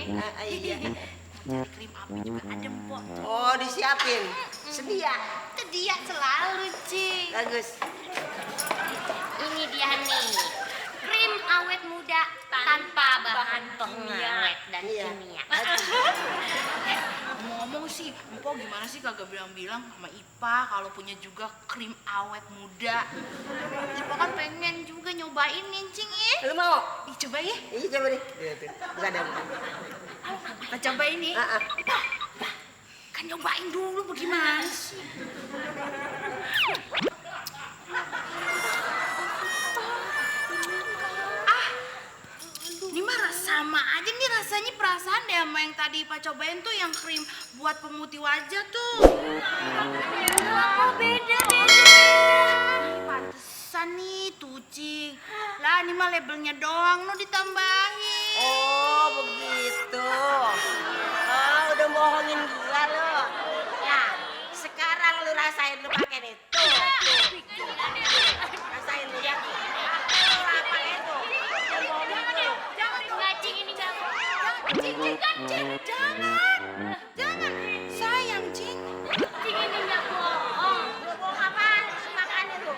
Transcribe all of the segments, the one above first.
Iya. Krim api juga ada, Mpok. Oh, disiapin. Sedia. Sedia selalu, Cing. Bagus. Ini dia nih. Krim awet muda tanpa bahan pengawet dan kimia. Ngomong sih, Mpok gimana sih kagak bilang-bilang sama Ipa kalau punya juga krim awet muda. Ipa kan pengen juga nyobain nih, Cing ya. Lu mau? Ih, coba ya. Iya, coba deh. Iya, tuh. Bukan ada. Kita coba ini. Kan nyobain dulu bagaimana sih? Ini mah sama aja nih rasanya perasaan deh sama yang tadi Pak cobain tuh yang krim buat pemutih wajah tuh. Beda. Pantesan nih tuh, Cing. Lah ini mah labelnya doang lo ditambahin. Oh, begitu. Oh, udah bohongin gua lo. Ya, sekarang lu rasain lu pakai nih. Tuh. Rasain lu ya. Lu pakai tuh. Udah bohongin gua. Cing ini nggak jangan sayang Cing ini nggak bohong. Lu bohong apaan? Makan itu.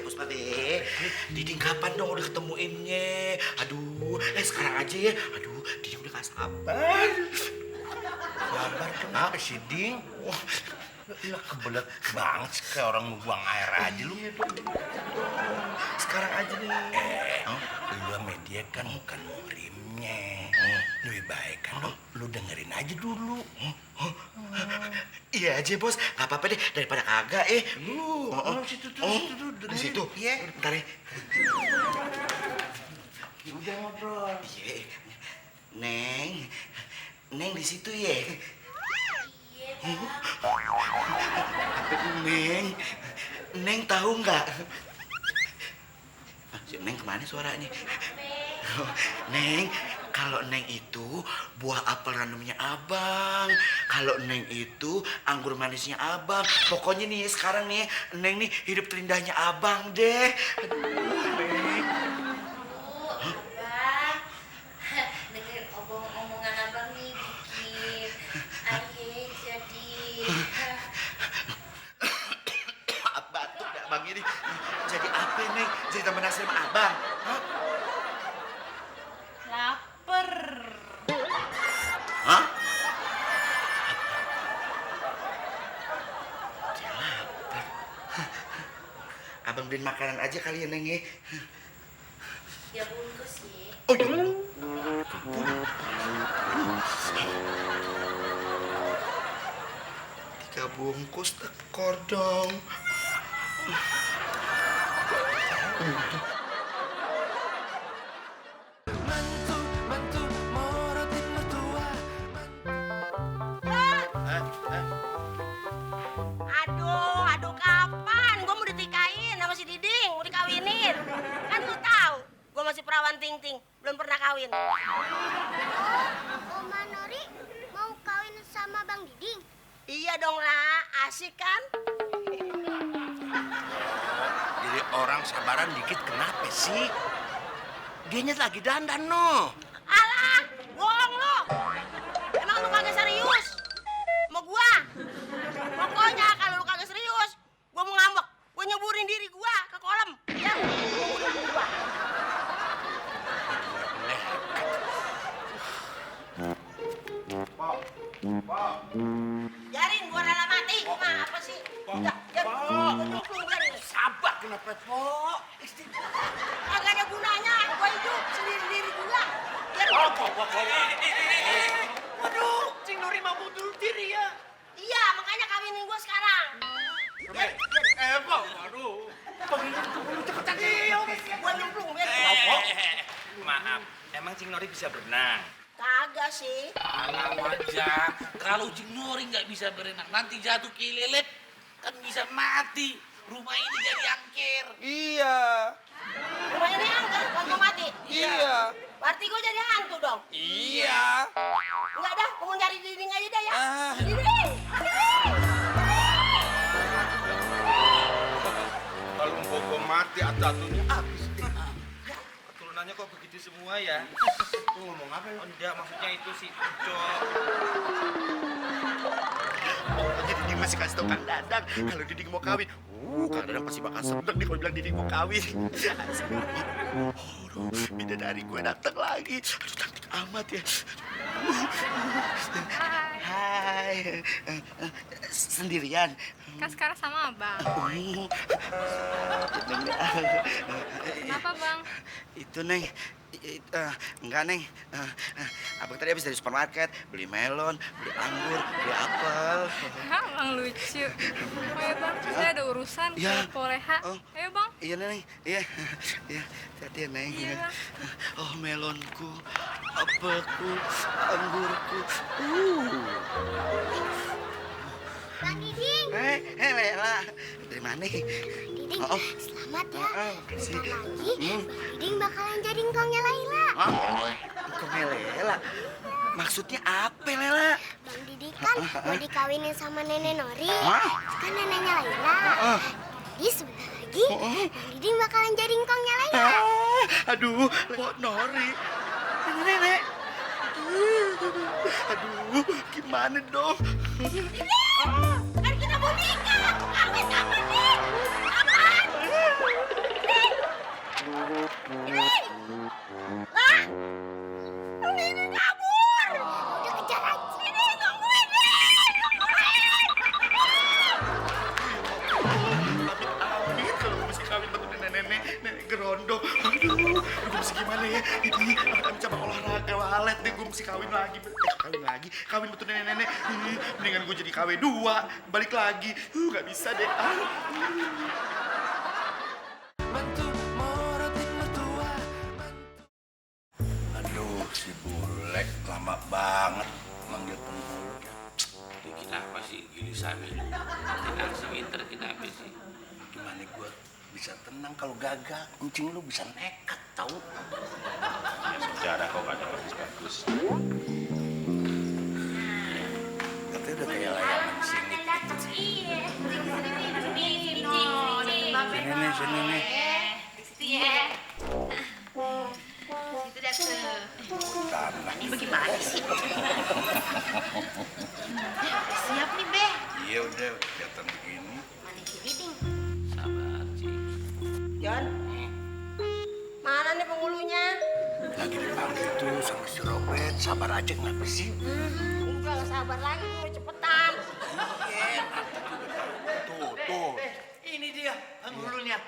Puspade. Diding kapan dong udah ketemuinnya? Aduh, sekarang aja ya. Aduh, Diding udah gak sabar. Sabar kenapa sih, Ding? Lah kebelet banget sih kayak orang mau buang air aja lu. Sekarang aja nih. Lu sama dia kan bukan muhrimnya. Lebih baik kan lu dengerin aja dulu. Iya aja bos, gak apa-apa deh daripada kagak Situ di situ. Iya. Bentar ya. Udah ngobrol. Iya. Neng di situ ya. Neng tahu nggak? Si Neng kemana suaranya? Neng, kalau Neng itu buah apel randomnya abang. Kalau Neng itu anggur manisnya abang. Pokoknya nih sekarang nih Neng nih hidup terindahnya abang deh. Aduh, Neng. Bang, dengerin omongan abang nih bikin Aye jadi Batuk dah abang ini. Jadi apa Neng? Jadi temen asli sama abang? Hah? lapar. Hah? Dia lapar. Abang beliin makanan aja kali ya Neng ya. Ya bungkus ya. Oh iya. Tiga bungkus tekor dong. Aduh kapan? Gua mau ditikain sama si Diding, mau dikawinin. Kan lu tahu, gua masih perawan ting-ting, belum pernah kawin. Oma Nori mau kawin sama Bang Diding? Iya dong lah, asik kan? Jadi orang sabaran dikit kenapa sih? Dianya lagi dandan no. Alah, bohong lu. Emang lu kagak serius? Mau gua? Pokoknya kalau lu kagak serius, gua mau ngambek. Gua nyeburin diri gua ke kolam. Ya. Biarin gua rela mati. Mah apa sih? Udah, biarin. Sabar kenapa, Po? Kagak ada gunanya. Gua hidup sendiri gua. Biar Waduh, Cing Nori mau bunuh diri ya? iya, makanya kawinin gua sekarang. Po, waduh. Pengen keburu cepet aja ya. Gua nyemplung, biar. Maaf, emang Cing Nori bisa berenang? Kagak sih. Alam aja, kalau Cing Nori nggak bisa berenang, nanti jatuh kelilit, kan bisa mati. Rumah ini jadi angker. Iya. Rumah ini angker, kan gua mati. Iya. Berarti gua jadi hantu dong. Iya. Enggak dah, gua mau cari Diding aja dah ya. Ah. Diding! Kalau mau mati mati atu-atunya habis deh. Keturunannya kok begitu semua ya? Lu ngomong apa lu? Oh, enggak, maksudnya itu si Ucok. Jadi Diding masih kasih tau Kang Dadang kalau Diding mau kawin. Kang Dadang pasti bakal seneng nih kalau bilang Diding mau kawin. Aduh, bidadari gue datang lagi. Aduh, cantik amat ya. Hai. Sendirian. Kan sekarang sama abang. Kenapa bang? Itu Neng, enggak Neng, abang tadi habis dari supermarket beli melon, beli anggur, beli apel. Bang lucu. Oh ya bang, saya ada urusan Ya. ke Poleha. Oh. Ayo bang. Iya Neng, iya, iya, hati ya Neng. Iya, Bang. Oh melonku, apelku, anggurku. Bang Diding. Lela, dari mana? Diding, Oh. selamat ya. Makasih. Bentar lagi, Bang Diding bakalan jadi engkongnya Laila. Kok Lela? Maksudnya apa Lela? Bang Diding kan mau dikawinin sama nenek Nori. Hah? Kan neneknya Laila. Jadi sebentar lagi, Bang Diding bakalan jadi engkongnya Laila. Aduh, kok Nori? Nenek. Aduh, gimana dong? Kan kita mau nikah. Amin kapan nih? Kapan? Ini. Lah. Ini kabur. Udah kejar aja. Ini tungguin nih. Amit kalau gue mesti kawin sama nenek gerondo. Aduh, gue mesti gimana ya? Ini amit cabang olahraga walet deh. Gue mesti kawin lagi. Kawin betul nenek. Mendingan gue jadi KW 2, balik lagi. Gak bisa deh. Aduh, si Bulek lama banget manggil penghulu. Ini kenapa sih gilisannya? Tenang sih, winter kenapa sih? Gimana gue bisa tenang kalau gagal? Kucing lu bisa nekat tahu. Secara kok ada bagus-bagus. Katanya udah kayak layangan sini. Sini nih. Itu dah tuh. Tanah. Ini bagaimana sih? Siap nih, Be. Iya udah kelihatan begini. Mandi Diding. Sabar, Cik. Jon, mana nih penghulunya? Lagi dipanggil tuh sama si Robert. Sabar aja kenapa sih? Enggak, nggak sabar lagi, gue cepetan. Tuh. Ini dia penghulunya.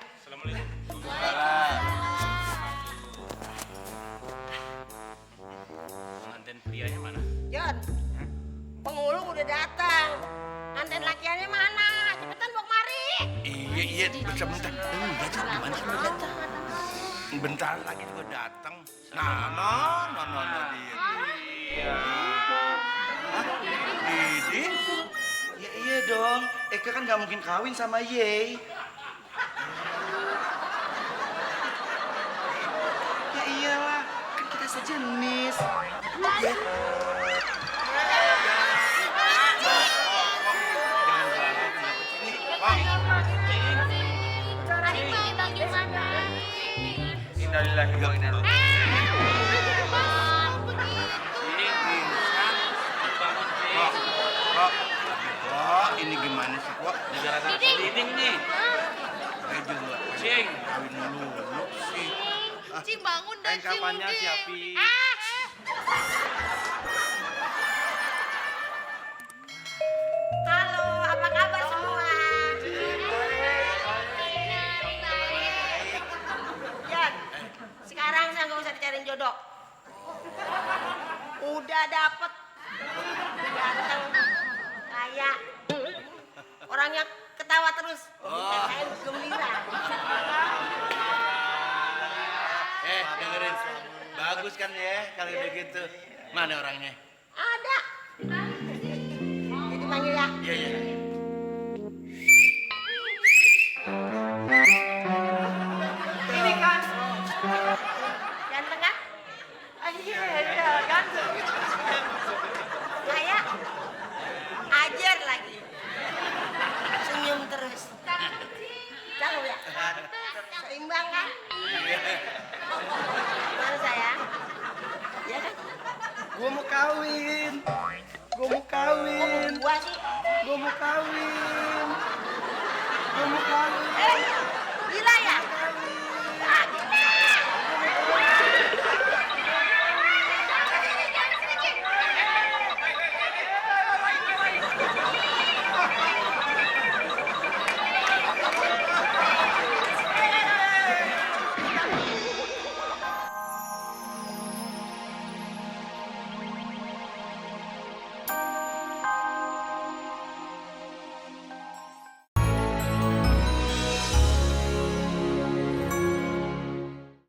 Pengantin prianya mana? Jon, penghulu udah datang. Anten lakiannya mana? Cepetan bawa kemari. Iya, sebentar. Enggak, Cak. Gimana sih lu datang? Bentar lagi juga datang. Nah, dia. Hah? Didi? Ya iya dong. Eka kan gak mungkin kawin sama Ye. Ya iyalah, kan kita sejenis. Ya. Innalillahi wa inna ilaihi Wah, ini gimana sih, Wak? Gara-gara si Diding nih. Saya juga Cing. kawin dulu sih. Cing bangun dah, Cing. kapannya udah. si Api? Halo, apa kabar semua? Jon, sekarang saya nggak usah dicariin jodoh. Udah dapet, ganteng, kaya, orangnya ketawa terus, saya gembira. Dengerin. Bagus kan ya kalau udah gitu. Mana orangnya? Ada. Jadi panggil ya. Iya. Ini kan. Ganteng kan? Iya, ganteng. Kaya. Ajar lagi. Senyum terus. Cakep ya? Seimbang kan? Gimana sayang? Iya kan? Gua mau kawin. Gua mau Kok kawin. gua sih? Gua mau kawin. Gua mau kawin. Gila ya?